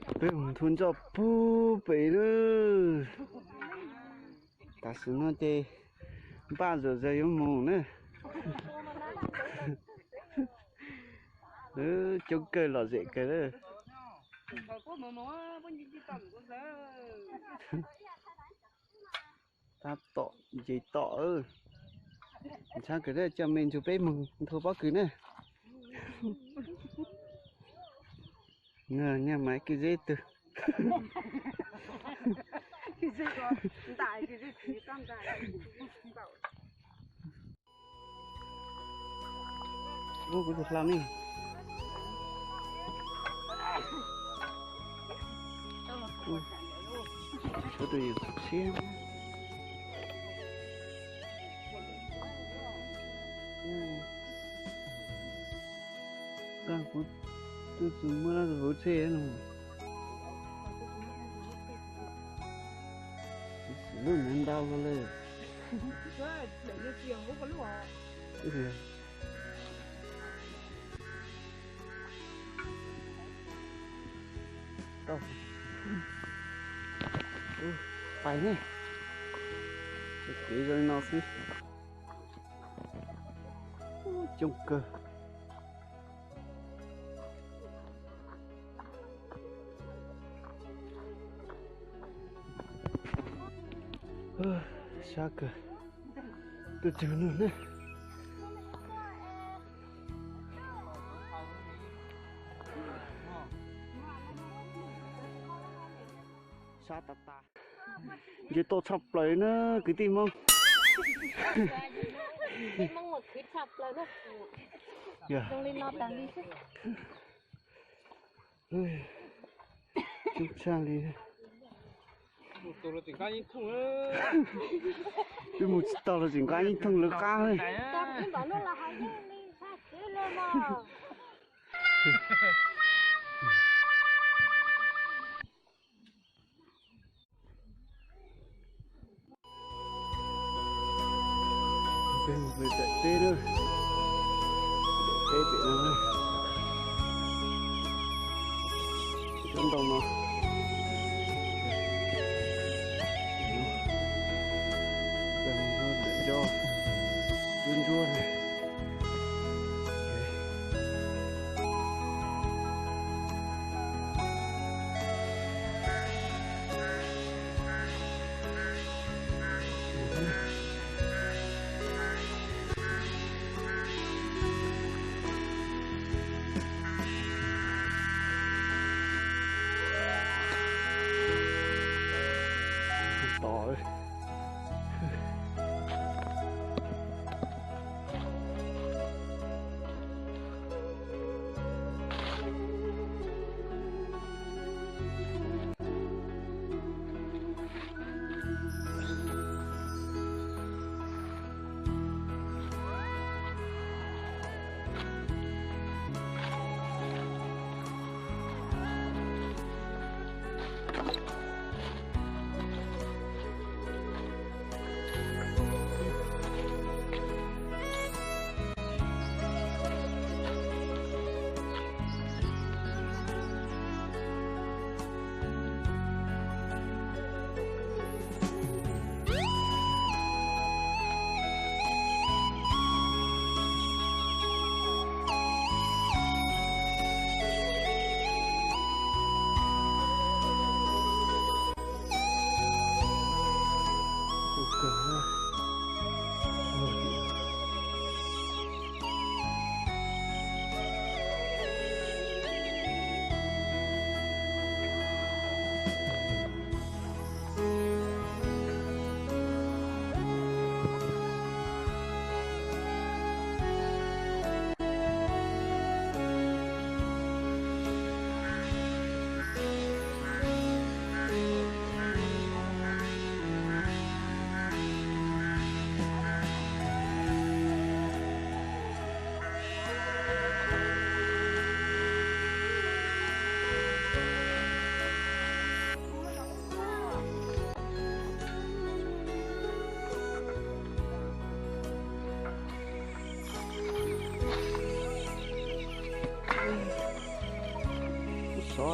Peb mus nthua ntsos puag pem lawm. Tam sim no ces npaj zom zaws yuav mus na. Coob kawg, lom zem kawg lawm. Tab tom nce toj. Ntshai kawg, coj me ntsuag peb mus nthua pob kws na. Nyaj mas kwv zeb twg. Ub, kuv tus hlau ne. Tshuav tus yus txhiab. Kuv tus txus muaj lab tus hauv tsheb no. Lub nab ntau hlo lawm. Pais ne, kev zoo li no xwb. Coob kawg. Sab kawg, tuaj tsug no na. Sab tas tas. Nce toj tshaj plaws na kwv tij Hmoob. Coob tshaj li. Twb mus tsis tau los tseem nqa ib thooj lawv qab li. Peb mus pem daim teb na, daim teb pem no, tsob ntoo no. Peb mus daim ntsuab, ntsuab ntsuab na. Tos.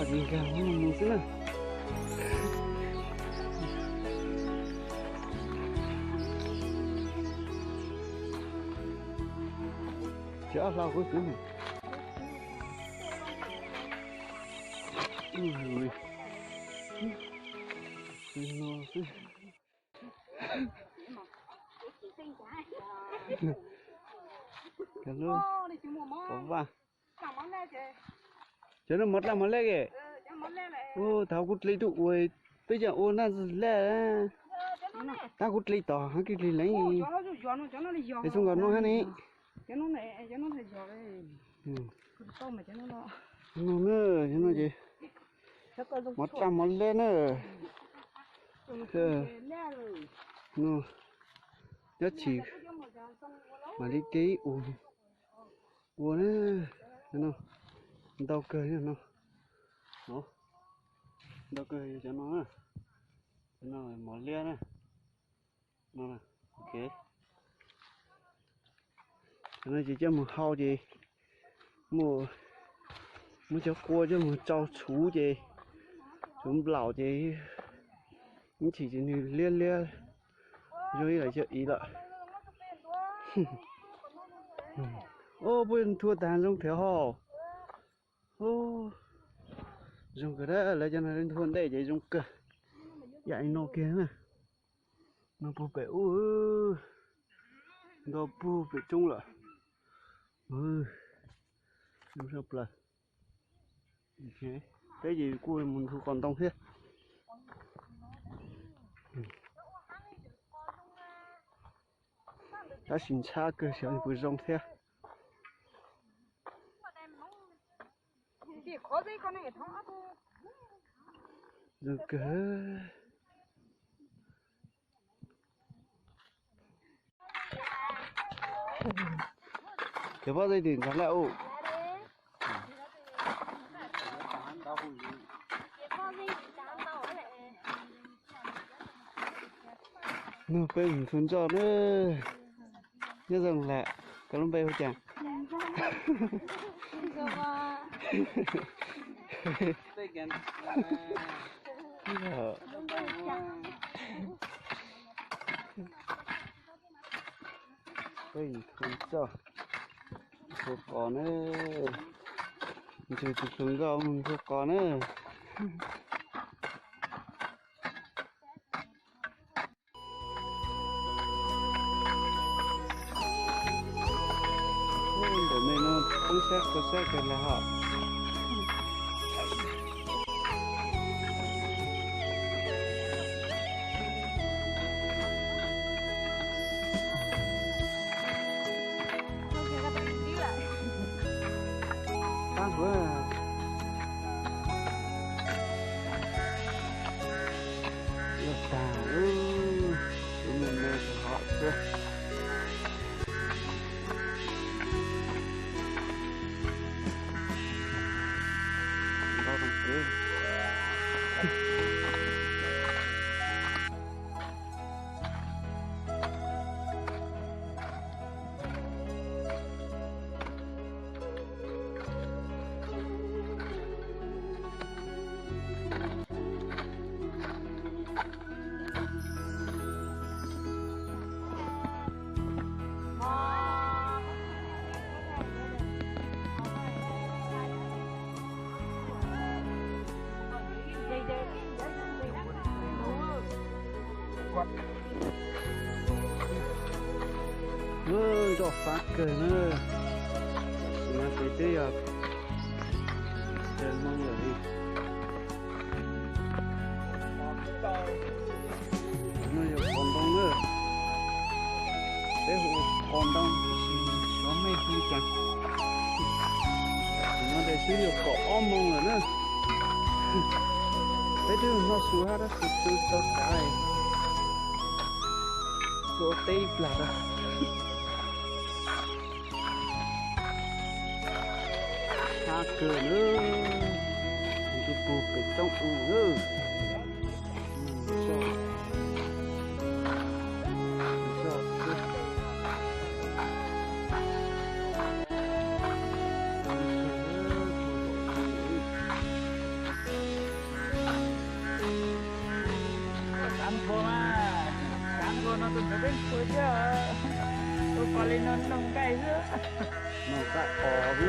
Nkag mus mus xwb na. Tsis ob hlau kuv xwb. Ui, no xwb. Cov lub pov vaj. Cov no mov dlaj mov lej ke. Ua thaum kuv dle tuaj ua, peb cov ua na lej. Tab kuv dle tod hab kuv dle leej. Es txog nkaus no hab ne. No na, no ces mov dlaj mov lej na. No, nyob tsis mam li de ib ua ua na. Ntau kawg no. Ntau kawg cov no na. Cov no mov liab na. No, ok. Cov no ces coj mus hau ces muaj, muab cov qua coj mus tsau tshuv ces, tshuv nplaum ces ib chim ces nws liab liab zoo ib yam cov ib lawm. Ub, puab thua tag zoo thiab hos. Zoo kawg, lawv cov no thua ntej ces zoo kawg. Yam li no kiag na. No puag pem ub, nto puag pem roob lawm. Zoo saj plaws. Peb ces kuj mus ntxhua qos ntoo thiab. Tab sis ntshab kawg xyov puas zoo thiab. Zoo kawg. Cov pob zeb twb ntxhov lawm ub. Nug peb mus txhua ntsoj na. Nyob zoo lawm, koj lub npe hu cas? Peb mus txhua ntsoj, ntxhua qos na. Ntshe tus hluas nkauj mus ntxhua qos na. Ntawm no poob sab kho sab kawg ntag hos. Pab huv. Loj tag, tus me me tus hom xwb. Lub nroj fab kawg na. Tam sim no ces twb yog caw Hmoob lawm li. No yog qos ntoo na. Peb hu ua qos ntoo tiam sis xyov mej hu li cas. Tam sim no ces twb yog kaum ob moos lawm na. Peb twb noj su hab tab sis tsis tau kav, tuaj teb ib plag rau. Sab kawg na, tus puag pem roob u na. Peb ua thiab, ua pom li no noj nqaij xwb. Noj nqaij os xwb.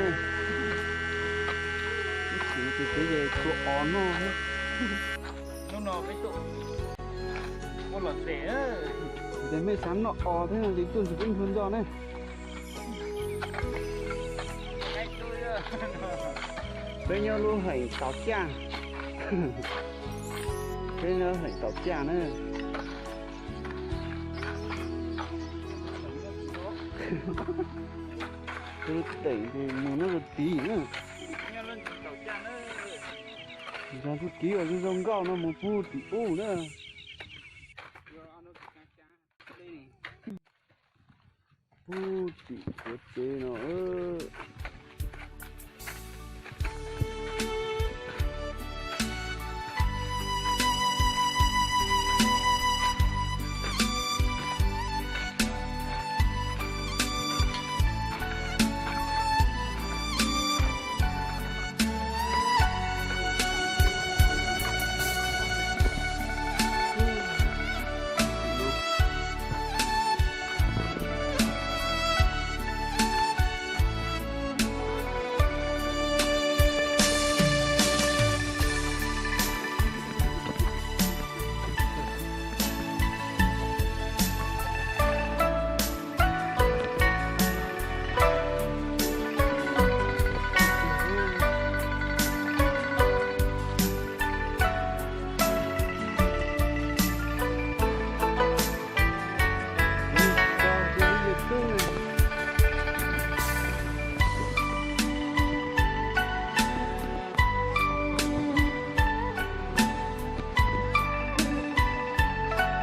Ib chim ces peb ces tua os noj xwb. Hnub no peb tuaj ua lom zem. Ces mej xav noj os thiab no ces tuaj nrug peb ntsuag nco ne. Peb nyob lub heem Tau Caj. Peb nyob heem Tau Caj na. Tus teem mus nyob rau tid na. Nrog tus tid uas zoo zoo nkauj no mus pug tim ub na. Pug tim kuav tsev no.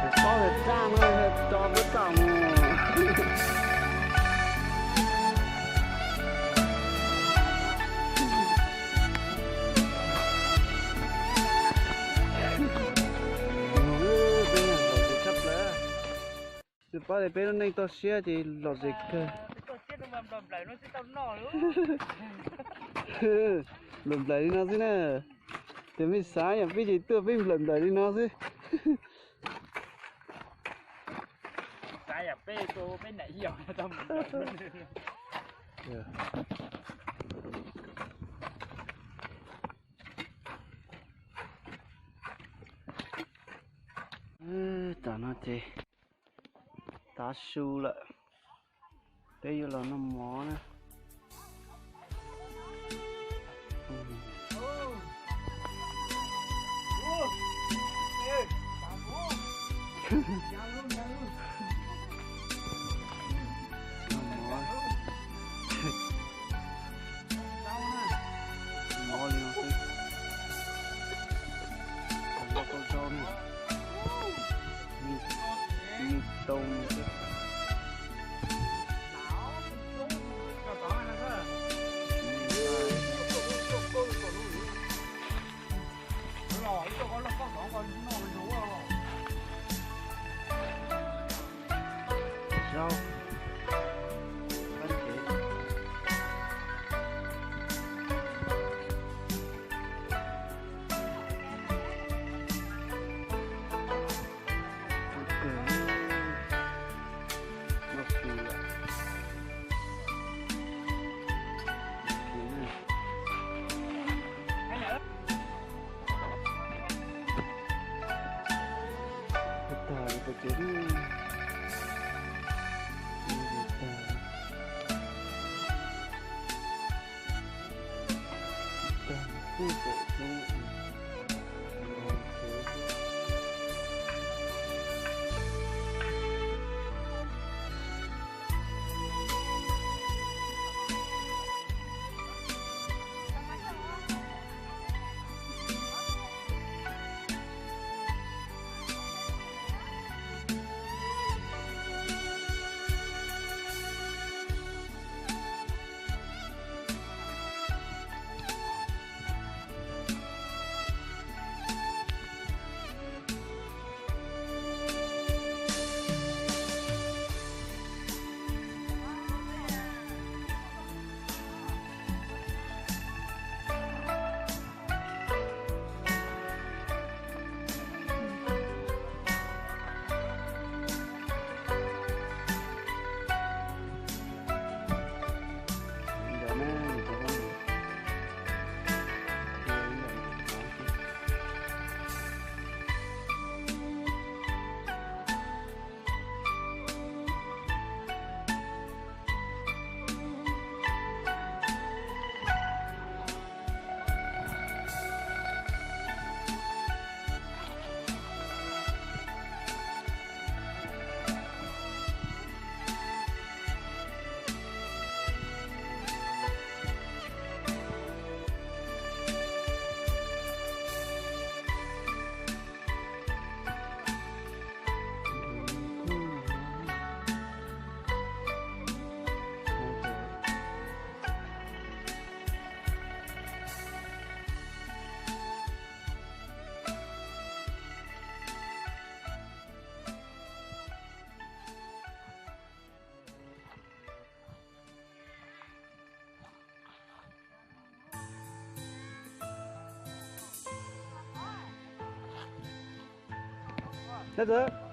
Tus pob zaj no tso peb tau mus. Peb tshaj plaws. Tus pob tias peb lub neej toj siab ces lom zem kawg. Nplawm nplawm li no xwb na. Ces mej xav yam peb ces tuaj peb nplawm nplawm li no xwb. Tam no ces tav su lawm, peb yuav los noj mov na. Noj mov. Mov li no xwb. Los tau zoo na. Ni, ni too xwb. Zaub, kab tsev. Ua kawg, noj su lawm. Ua tag li pov tsev. Ua tag, ua tag, ua tag. Nab Txawg,